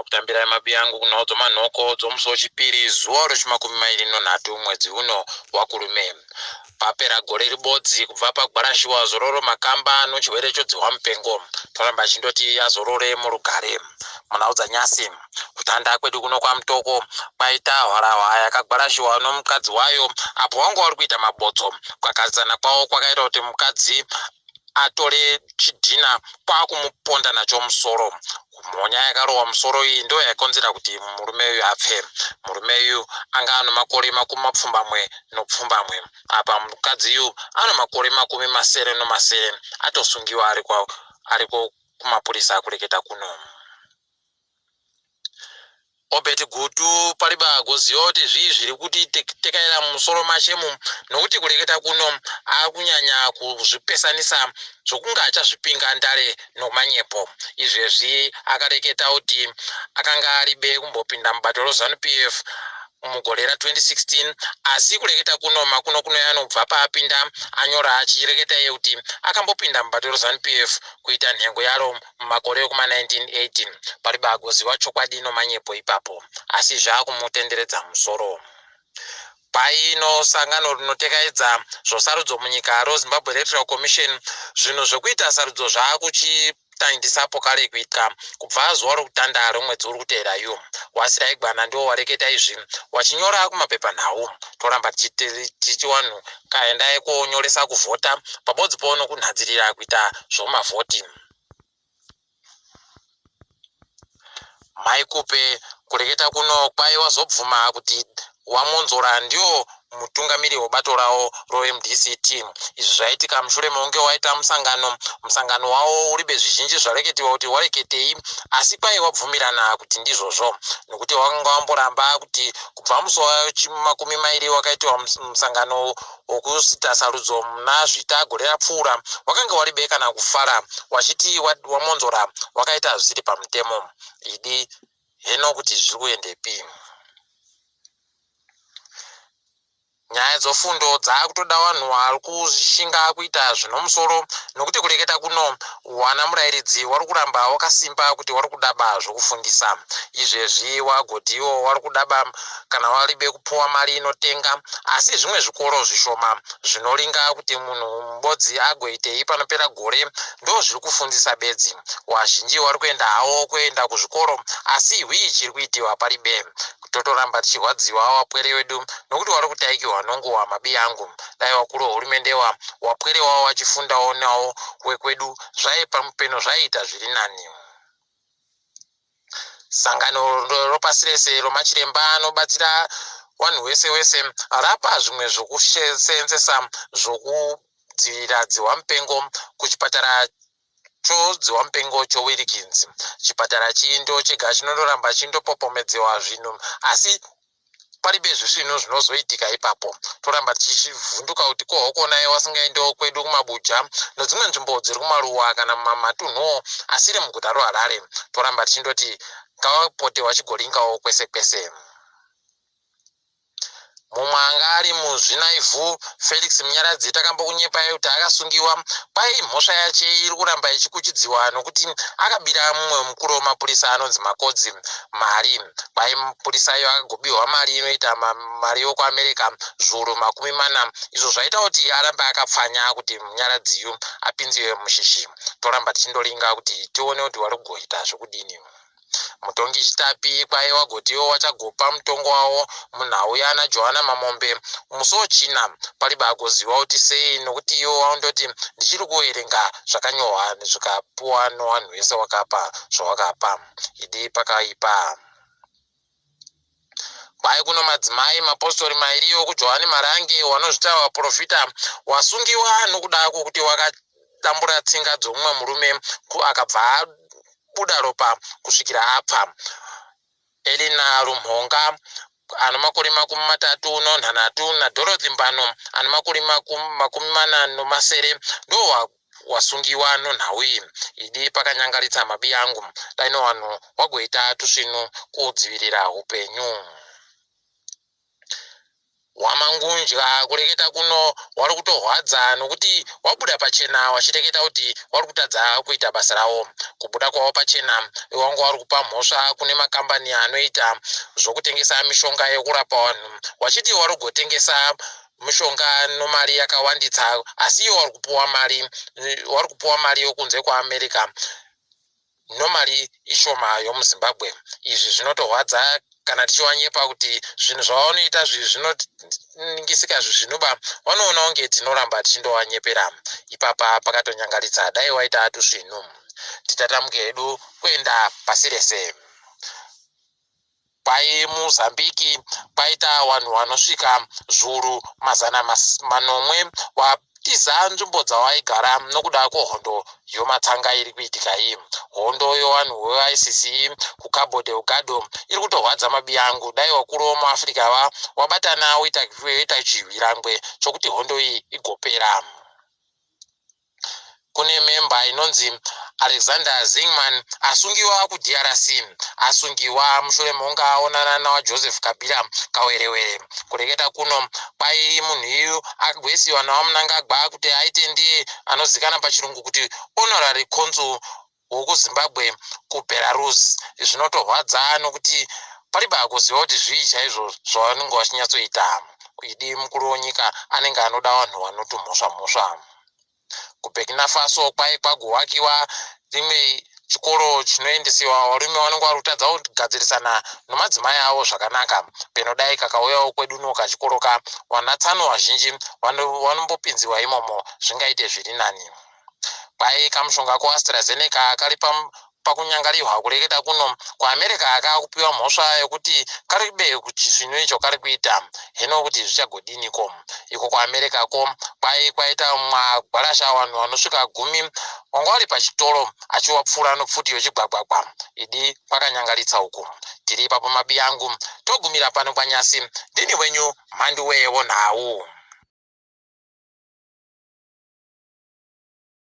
Ndakutambirai mabiyangu kunhau dzomanhoko dzomusi wechipiri zuva rechimakumi mairi nonhatu mwedzi uno waKurume. Papera gore ribodzi kubva pagwarashiwa zororo makamba nochirwere chodzihwa mupengo. Toramba chindoti azorore murugare. Munhau dzanyasi, kutanda kwedu kuno kwaMutoko kwaita hwarahwa yakagwarashiwa nomukadzi wayo apo wanga wari kuita mabotso. Kukakavadzana kwavo kwakaita kuti mukadzi atore chidhina kwakumuponda nacho musoro. Mhonya yakarohwa musoro iyi ndiyo yaikonzera kuti murume uyu apfe. Murume uyu anga ano makore 87. Apa mukadzi uyu ano makore 66 atosungiwa ariko kumapurisa kureketa kuno. Obert Gutu pariba agoziva kuti zvii zviri kuti tekaira mumusoro machemu nokuti kureketa kuno akunyanya kuzvipesanisa zvokunge achazvipinga ndare nomanyepo. Izvezvi akareketa kuti akanga aribe kumbopinda mubato roZanu PF mugore ra2016 asi kureketa kuno makuno kuno anobva paapinda anyora achireketa iye kuti akambopinda mubato roZanu PF kuita nhengo yaro mumakore ekuma 1980. Pariba agoziva chokwadi nomanyepo ipapo asi zvakumutenderedza musoro. Paino sangano rinotekaidza zvosarudzo munyika roZimbabwe Electoral Commission zvinhu zvekuita sarudzo zvakuchitangisapo kare kuitwa kubva zuva rokutanda romwedzi uri kuteera yu. Wasiraigwana ndiwo wareketa izvi wachinyora kumapepanhau. Toramba tichiti wanhu kaendai konyoresa kuvhota pabodzi po nokunhadzirira kuita zvomavhoti. Mai Kupe kureketa kuno kwai wazobvuma kuti waMwonzora ndiwo mutungamiri webato ravo roMDCT. Izvi zvaitika mushure mekunge waita musangano. Musangano wavo uribe zvizhinji zvareketiwa kuti wareketei asi kwai wabvumirana kuti ndizvozvo nokuti wakanga wamboramba kuti kubva musi wa20 wakaitiwa musangano wokusita sarudzo muna Zvita gore rapfuura wakanga waribe kana kufara wachiti waMwonzora wakaita zvisiri pamutemo. Idi heno kuti zviri kuendepi. Nyaya dzofundo dzakutoda vanhu vari kushinga kuita zvinomusoro nokuti kureketa kuno wana murairidzi wari kuramba wakasimba kuti wari kudaba zvokufundisa. Izvezvi wagotiwo wari kudaba kana waribe kupuwa mari inotenga asi zvimwe zvikoro zvishoma zvinoringa kuti munhu mubodzi agoitei panopera gore ndozviri kufundisa bedzi. Wazhinji wari kuenda hawo kuenda kuzvikoro asi hwii chiri kuitiwa paribe. Totoramba tichirwadziwa wapwere wedu nokuti wari kutaikiwa nonguwa mabi angu. Dai wakuru wehurumende wa wapwere wawo wachifundawo nawo wekwedu zvai pamupeno zvaiita zviri nani. Sangano ropasi rese romachiremba anobatsira wanhu wese wese rapa zvimwe zvokuseenzesa zvokudzivirira dzihwamupengo kuchipatara chodzihwamupengo choWilkins. Chipatara chindo chega chinondoramba chindopopomedzewa zvinhu asi paribe zvisvinu zvinozoitika ipapo. Toramba tichivhunduka kuti ko hokonai wasingaendewo kwedu kumabuja nodzimwe nzvimbo dziri kumaruwa kana mumatunhuwo asiri muguta roHarare. Toramba tichindoti ngavapote wachigoringawo kwese kwese. Mumwe anga ari muzvinaivhu, Felix Munyaradzi, takambokunyepai kuti akasungiwa. Kwai mhosva yache iri kuramba ichikuchidziwa nokuti akabira mumwe mukuru wemapurisa anonzi Makodzi mari. Kwai mupurisa iyo akagobiwa mari inoita mari yokuAmerica zviuru 40 izvo zvaita kuti arambe akapfanya kuti Munyaradzi apinziwe mushishi. Toramba tichindoringa kuti tione kuti wari kugoita zvokudini. Mutongi Chitapi kwai wagotiwo wachagopa mutongo wawo munhau yaana Johanna Mamombe musi weChina. Paribe agoziva kuti sei nokuti iwo waundoti ndichiri kuverenga zvakanyorwa zvikapuwa nowanhu wese wakapa zvawakapa. Idi pakaipa. Kwai kuno madzimai mapostori mairi okuJohani Marange wanozvita vaprofita wasungiwa nokuda kwokuti wakadambura tsinga dzomumwe murume akabva abuda ropa kusvikira apfa. Elina Rumhonga ano makore 36 naDorothy Mbano ano makore 47 ndo wasungiwa nonhau iyi. Idi pakanyangaritsa mabi angu. Dai nowanhu wagoita tusvinu kudzivirira hupenyu. WaMangundya kureketa kuno wari kutorwadza nokuti wabuda pachena wachireketa kuti wari kutadza kuita basa rawo. Kubuda kwavo pachena wanga wari kupa mhosva kune makambani anoita zvokutengesa mishonga yekurapa vanhu wachiti wari kugotengesa mishonga nomari yakawanditsa asi iwo wari kupuwa mari wari kupuwa mari yokunze kwaAmerica nomari ishoma yomuZimbabwe. Izvi zvinotorwadza kana tichiwanyepa kuti zvinhu zvavanoita zvi zvinoningisika zvisvinuba vanoona kunge tinoramba tichindovanyepera. Ipapa pakatonyangaritsa dai waita tusvinu. Titatamuke hedu kuenda pasi rese. Kwai muMozambique kwaita vanhu vanosvika zviuru 700 watiza nzvimbo dzawaigara nokuda kwehondo yomatsanga iri kuitika iyi. Hondo yevanhu veISIS iyi kuCabo Delgado iri kutorwadza mabiya angu. Dai vakuru vemuAfrica wabatana woita chihwirangwe chokuti hondo iyi igopera. Kune memba inonzi Alexander Zingman asungiwa kuDRC. Asungiwa mushure mekunge aonana naVaJoseph Kabila Kawerewere. Kureketa kuno kwai munhu iyu akagwesiwa naVaMnangagwa kuti aite ndiye anozikanwa pachirungu kuti honorary consul wokuZimbabwe kuBelarus. Zvinotorwadza nokuti pariba kuziva kuti zvii chaizvo zvavanenge vachinyatsoita. Idi mukuru wenyika anenge anoda vanhu vanotumhosva mhosva. KuBurkina Faso kwai kwagowakiwa rimwe chikoro chinoendesiwa varume vanenge vari kutadza kugadzirisana nomadzimai avo zvakanaka. Penodai kakauyawo kwedu uno kachikoro ka vanatsano vazhinji vanombopinziwa imomo zvingaite zviri nani. Kwai kamushonga koAstraZeneca kari pakunyangarirwa kureketa kuno kuAmerica kakupiwa mhosva yekuti kari be chisvinu icho kari kuita hino kuti zvichagodiniko. Iko kuAmerica ko kwai kwaita mwagwarasha vanhu vanosvika 10 wanga vari pachitoro achiwapfura nopfuti yochigwagwagwa. Idi kwakanyangaritsa uku. Tiri ipapo mabiyangu togumira pano kwanyasi ndini wenyu mhanduwe wonhau.